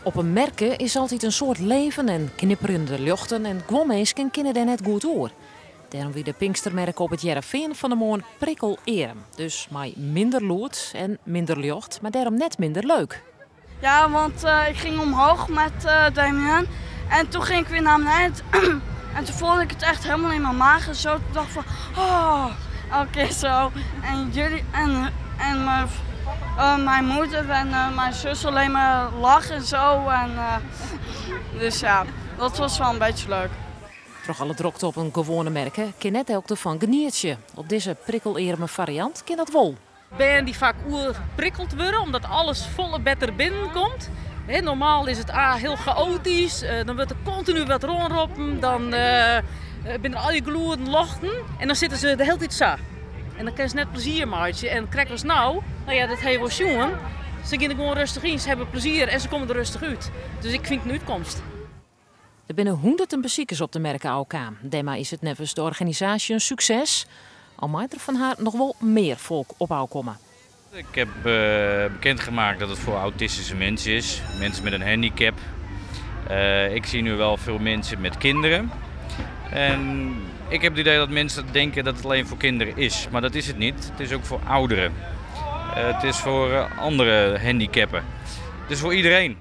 Op in merke is altyd in soad leven en knipperjende ljochten en guon minsken kinne dêr net goed oer. Dêrom wie de Pinkstermerk op It Hearrenfean fan 'e moarn prikkelearm. Dus mei minder lûd en minder ljocht, mar dêrom net minder leuk. Ja, want ik ging omhoog met Damien en toen ging ik weer naar beneden en toen voelde ik het echt helemaal in mijn maag en zo. Toen dacht ik van, oh, elke keer zo. En jullie en mijn moeder en mijn zus alleen maar lachen en zo. En, dus ja, dat was wel een beetje leuk. Troch alle drokte op in gewoane merke kin net elk derfan genietsje. Op dizze prikkelearme fariant kin dat wol. Bern dy't faak oerprikkeld wurde omdat alles folle better binnenkomt. Normaal is it A, hiel chaotysk, dan wurdt der kontinu wat rûnroppen, dan binne der allegear gelûden, ljochten en dan sitte se de hiele tiid sa. En dan kinne se net plezier meitsje. En krekt as no, no ja, dat ha je wol sjoen, se geane der gewoan rêstich yn, se hawwe plezier en se komme der rêstich út. Dus ik fyn it in útkomst. Der binne hûnderten besikers op de merke ôfkaam. Dêrmei is it neffens de organisaasje in sukses. Al mei der fan har noch wol mear folk op ôfkomme. Ik heb bekendgemaakt dat het voor autistische mensen is, mensen met een handicap. Ik zie nu wel veel mensen met kinderen. En ik heb het idee dat mensen denken dat het alleen voor kinderen is, maar dat is het niet. Het is ook voor ouderen. Het is voor andere handicappen. Het is voor iedereen.